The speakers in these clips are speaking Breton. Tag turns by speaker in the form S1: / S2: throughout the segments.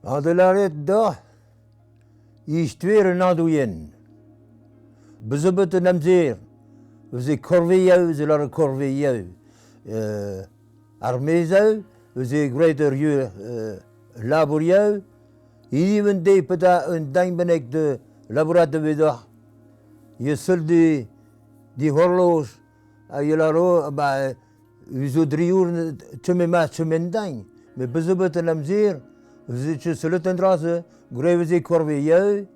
S1: Ha da lâret deoc'h istuer an andouilhenn. Bez zo bet un amzer eus e korveilhoù, eus e lâret korveilhoù. Ar maezoù eus e graet ur labourioù. Hiziv un deiz petra un den bennak da labourat evidoc'h. Ya seul dic'horloz ha ya lâro ba zo driour chom mat chom en den. Met bez zo bet un amzer eus e sellet an dra-se, graet e veze korveilhoù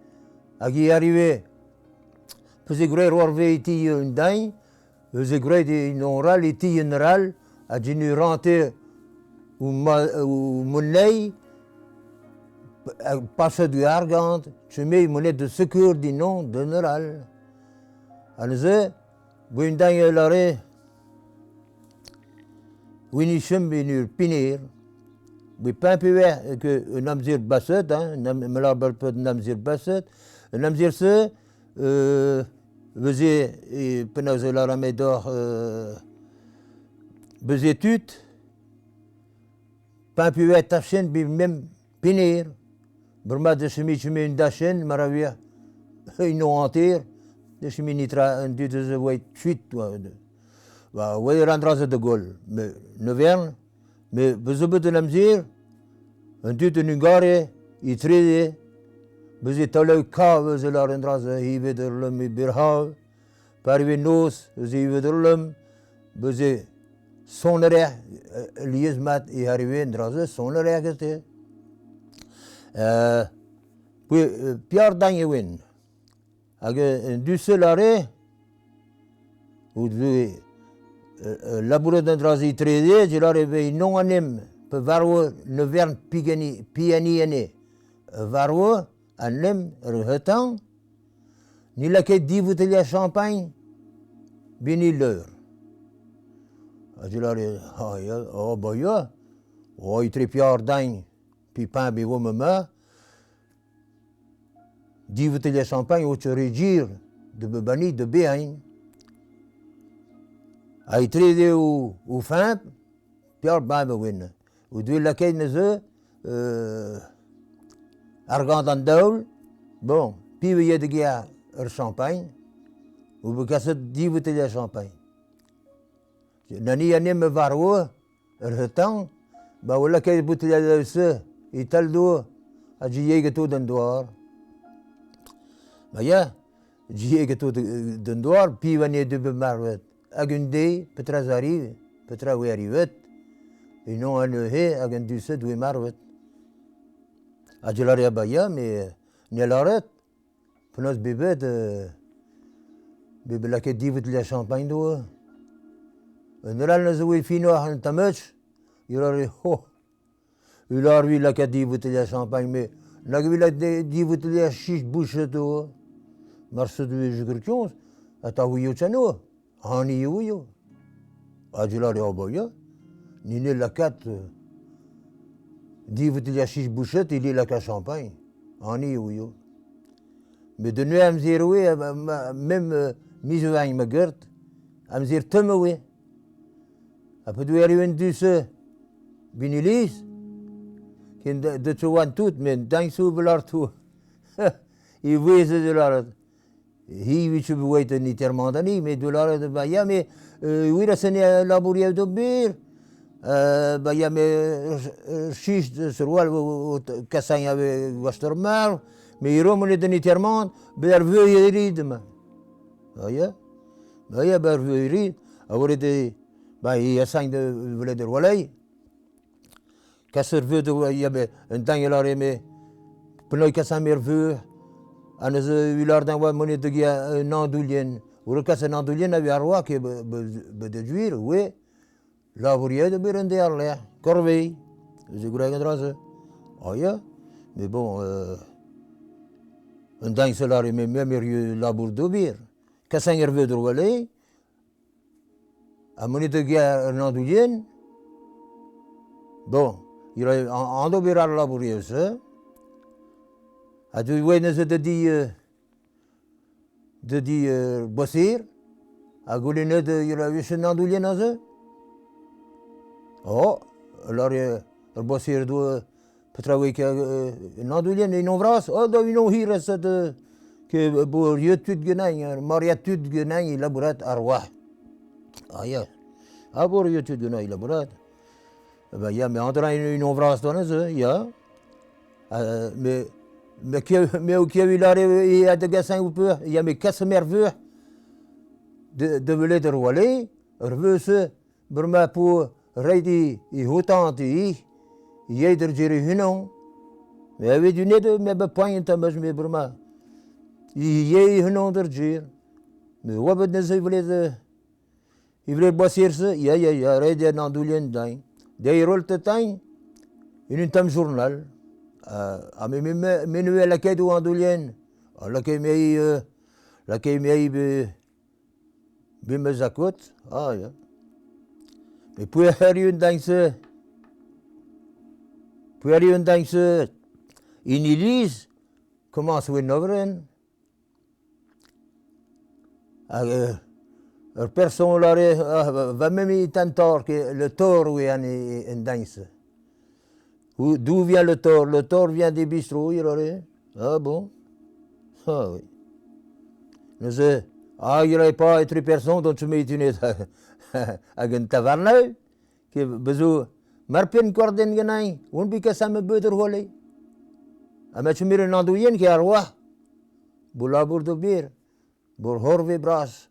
S1: hag e arrive Peus e graet war vez e ti un den, eus e graet en oral e ti un all, ha din e rante o moneiz, paset e argant, chome moned de secours din non d'un all. Ha neuze, un den a lâre, Winnie chom en ur piner, bet pemp eo que un amzer baset, hein, me lâr un amzer baset, un amzer-se veze penaos e lâran-me deoc'h veze tud pemp eo tachenn bet mem piner, bremañ da chom un dachenn mar a vez un hanter da chom netra an dud eus a oa kuit Ba oa an dra-se da goll, met ne vern, met bez zo bet un amzer, an dud en Hungare, etreze, bez e taolioù kav eus e lâr an dra-se, ivez ur lemm e Birhav, pa arrive noz eus ivez ur lemm, bez e sonerezh lies-mat e arrive an dra-se, sonerezh gante. Piar dañ e oan. Hag un dud-se lâre o doe labouret an dra-se etreze, se lâre vez non anem pe varv ne vern pigani ane. Varv anem ur hetan, ni lakaet div bouteilhad champagn, bini leur. Ha se lâre, ah ya, oh ba ya, oh etre piar dañ, pi pañ be vo ma ma. Div bouteilhad champagn o teurregir da bep da beañ. Ha etre eo o fiñv, peoc'h beñ a oan. O doe lakaet neuze argant an daol, bon, piv a ya da gêr ur champagn, o bet kaset div bouteilhad champagn. Nani anem a varv ur c'hetan, ba o lakaet bouteilhad-se e-tal-dour ha dieget ganto d'an douar. Ba ya, dieget ganto d'an douar, piv anezhe deuet bet marvet. Hag un deiz, petra zo arrivet, petra oa arrivet, unan anezhe hag an dud-se doe marvet. Ha je lâre ba ya, met ne lâret. Penaos bet bet bet bet lakaet divout la champagn doa. Un all a zo e finoc'h un tamm il lâre oh il lâre lui lakaat divout la champagn met nag evit lakaat divout la chiche bouchet doa. Marse doe jugrkioñs ha ta ouio tchano hani ouio. Ha je lâre oh ba ya ni ne lakaat divout la chiche bouchet il lakaat champagn hani ouio. Met un amzer oe mem miz oa ma gert, amzer tomm oe. Ha pa doe erru en du-se Biniliz, ken deut oan tout, met dañsoù vel artoù. E vouezh de lâret. Hi vije bet oet un itermant ani, met de lâret ba ya me wir a sene labourioù d'ober. Ba ya me chich surwal kasañ ave gwast ur marv, me iro monet un itermant, bet ar veuilh ma. Ba ya, ba ya, ba ar veuilh a volet ba i asañ de volet ur walei. Kas ur veu da ya bet un tamm e lâre me penaos kasañ ur veu ha neuze e lâr din oa monet da get un andouilhenn. O kas un andouilhenn a oa ar ket bet da gwir, oui. Labouriet eo bet un deiz àr-lerc'h, korveiñ, eus e gwreg an dra-se. Ah ya, mais bon, un den se lâre me me ur labour d'ober. Kasañ ur veu d'ur wele, ha monet da gêr un andouilhenn, bon, il a an d'ober ar labour eo-se. Ha deuet oa neuze da di da di Boisir ha goulennet e vije un andouilhenn aze. Oh, lâre ur Boisir doa. Petra oe ket un andouilhenn unan vras? Oh da unan hir ke bo ur yeud tud ganin, ur maread tud ganin e labourat ar oa. Ah ya, ha bo ur yeud tud ganin e labourat. Ben ya, mais an dra unan vras da neuze, ya. Me me me o kev lâre e da gas eñ peur, ya me kas mer veur de welet ur wale, ur veuse Bremañ po reiñ he hotañ dezhi, yey d'ar gêr he-unan. Me a vez unet me bet poan un tamm eus me bremañ. Yey he-unan d'ar gêr. Me oa bet neuze e vlez e vlez boasier-se, ya ya ya, ret eo an andouilhenn dezhañ. Dezhi roll tetañ en un tamm journal. Ha me me me neuze lakaet o andouilhenn. Ha lakaet me lakaet me Bet 'meus akot, ah ya. Met poent erru un dañser, poent erru un dañser en iliz, komañs oa en oberenn. Hag ur person a lâre va memes e tan tor ket le tor oa en dañser. D'où vient le tor? Le tor vient des bistrots, il lâre. Ah bon? Ah oui. Neuze, ah il n'y pas etre person dont tu mets hag un tavarneu ke bezo mar pen kordenn ganin, on bet ket ma beud ur c'hole. Ha ma chomir un andouilhenn ke ar oa, bo labour d'ober, bo c'horve bras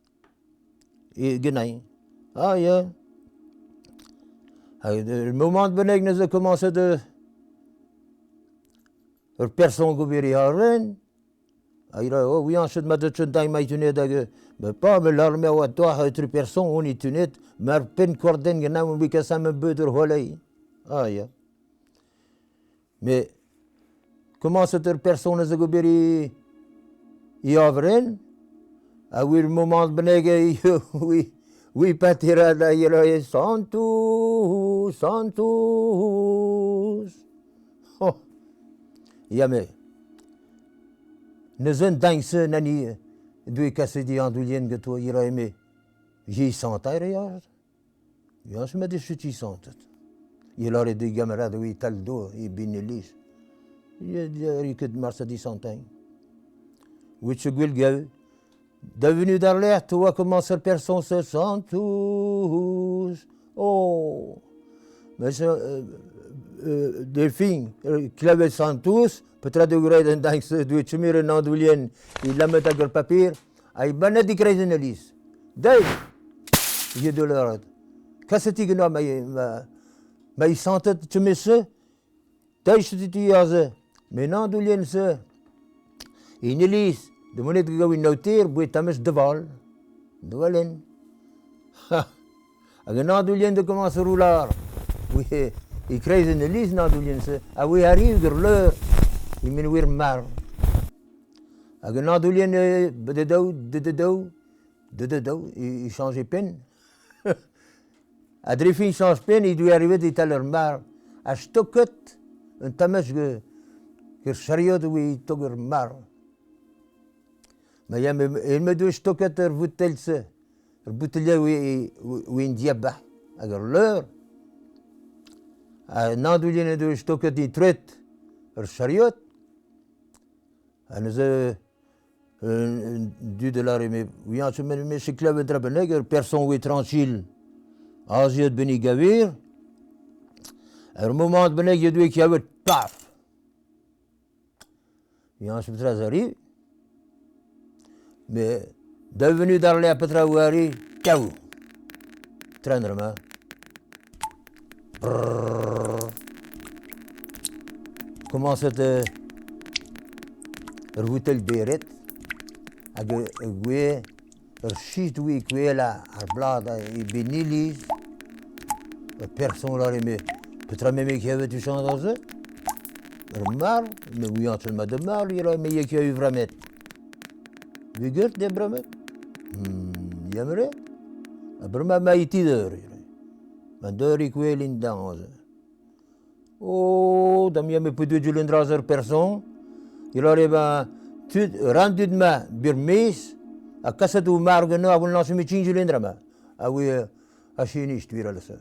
S1: e ganin. Ah ya. Hag ur moment bennak neuze komañset Ur person gober e arren, a ira oh oui añset ma deut un tamm maitunet hag ben pas me lâr me a oa toac'h etre person on e tunet mar penn kordenn ganeomp on bet kaset ma beud ur c'holei. Ah ya. Mais komañset ur person eus a gober e e avren, a wir moment bennak oui oui paterad a ira Santos, Santos. Oh! Ya met neuze un dañs-se nani doe kaset di andouilhenn ganto a rae me. Ji santañ reas. Ya se met setu santet. E lâret d'e gamarad oe tal do e Beneliz. Ya ket marse disantañ. Oet se gwell gav. Da venu d'ar lec'h 'oa komañs ar person se santouz. Oh! Mais Delphine, klevet santouz, petra 'do graet an dañs-se? Doe chomir un andouilhenn, he lammet hag ur paper, ha he bannet e-kreiz an iliz. Deuit! He deus lâret. Kaset-hi ganeoc'h ma ma ma he santet chomez-se? Deuit setu aze. Met an andouilhenn-se, en iliz, da monet da gaout un aoter, boued tammez deval. Devalenn. Ha! Hag an andouilhenn da komañs roular. Oui, e-kreiz an iliz an andouilhenn-se, a voe arriv ur leur, e-men wir marv. Hag an andouilhenn de daou, de daou, de daou, e chañje penn. Ha dre fin chañj penn he doe arrivet e-tal ur marv ha stoket un tammez ur chariot e oe tog ur marv. Ma ya me doe stoket ur voutell-se, ur boutellier oe en diabarzh hag ur leur. Ha an andouilhenn he doe stoket e troed ur chariot. Ha neuze un dud a lâre me ouiañ me me se klevet dra bennak ur person oe tranquille azeet bennig a-wir. Ur moment bennak he doe klevet paf! Ya, petra zo arri? Mais devenu d'ar lec'h petra oa arri, kaou! Tren bremañ. Brrr. Komañset ur voutell bered hag ur gwez, ur chistr kouelañ ar blad e Beniliz. Ur person 'lâre me, petra me klevet tuchant aze? Ur marv, me ouian ket mat ur marv, ya me ya ket vramet. Vegert eo bramet? Ya mre. Ha bremañ emañ e ti deur. Ma deur e kwelin dañ aze. Oh, dam ya me peus deuet un dra ur person. Il lâre ben tud, ran dud ma bir-maez ha kaset o marv ganeoc'h a vo lañset me tchin dra-mañ. Ha oui, a chinist, wir alese.